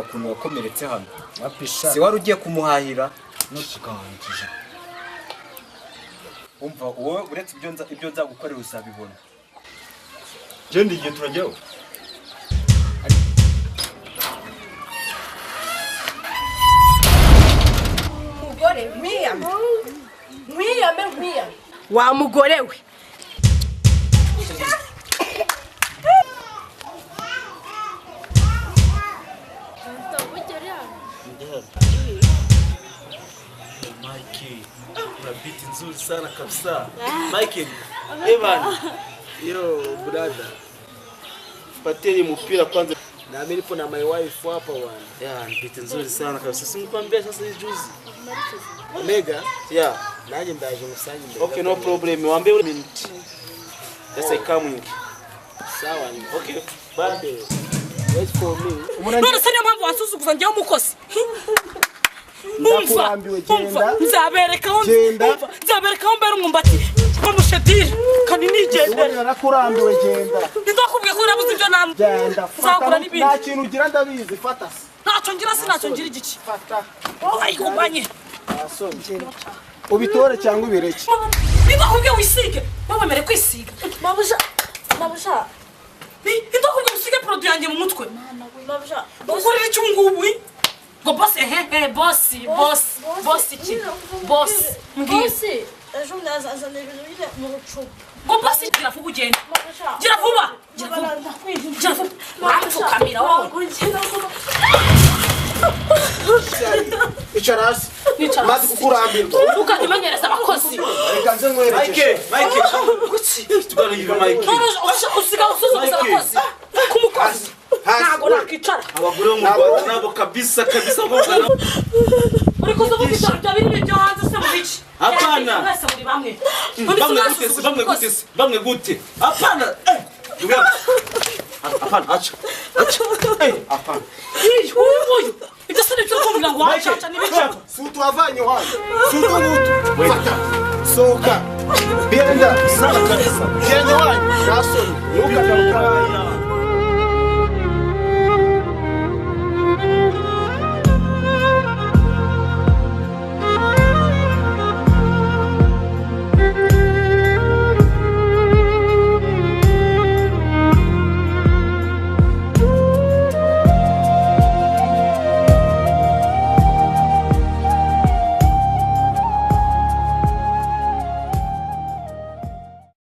kureba ukuntu wakomeretse hano. Wapisha. Si wari ugiye kumuhahira? Nutuganjije. Umva wowe uretse ibyo nzagukorera uzabibona. Genda igihe turajyaho. Mugore nkwiyame. Nkwiyame nkwiyame. Wa mugore we. Mike, una beat nzuri sana kabisa. Mike, Evan. Yo brother. Pateni mpira kwanza. Na mimi nipo na my wife hapa bwana. Yeah, beat nzuri sana kabisa. Si nikwambia sasa hii juzi. Omega? Yeah. Naje ndaje ngusanyi mbele. Okay, no problem. Waambie ule minute. Yes, I coming. Sawa. Okay. Bye. Wait for me. None se niyo mpamvu wansuzuguza njyewe umukozi. Umva, umva, nzabereka nzabereka mbere umwumbati bamushedira kandi nigendera. Narakurambiwe genda. Ndakubwiye ko urabuze ibyo namwe. Genda. Nzagura n'ibindi. Nta kintu ugira ndabizi, fata. Ntacyo ngira sinacyo ngira igice. Fata. Ayikubanye. Ubitore cyangwa ubireke. Ndakubwiye wisige. Wowe mere kwisiga. Mabuja, mabuja. Ndakubwiye usige produit yanjye mu mutwe. Mabuja. Ukorera iki ngubu? Go boss boss boss boss iki boss mbwira. Boss ejo ndazazana ibintu bine mu rucupa. Go boss gira vuba ugende. Gira vuba. Gira vuba. Uramfukamira wowe. Icara hasi. Maze kukurambirwa. Ukajya abakozi. Reka nze nkwerekeshe. Mike, Mike. Tugana hivi Mike. Usiga usuzuguza abakozi. Kumukozi. Ntabwo nakicara. Abagore bo mu Rwanda nabo kabisa kabisa boga. Uri kuzuvuga ibyo bya biri byo hanze se mu biki? Hapana. Mwese muri bamwe. Bamwe gute bamwe gute. Hapana. Hapana, acha. Acha. Hapana. Uyu. Ibyo se nibyo kumbwira ngo wacaca n'ibiki? Si utwavanye hano. Si utubutu. Fata. Soka. Genda. Sana kabisa. Genda wanyu. Nasoni. Ntukagaruka.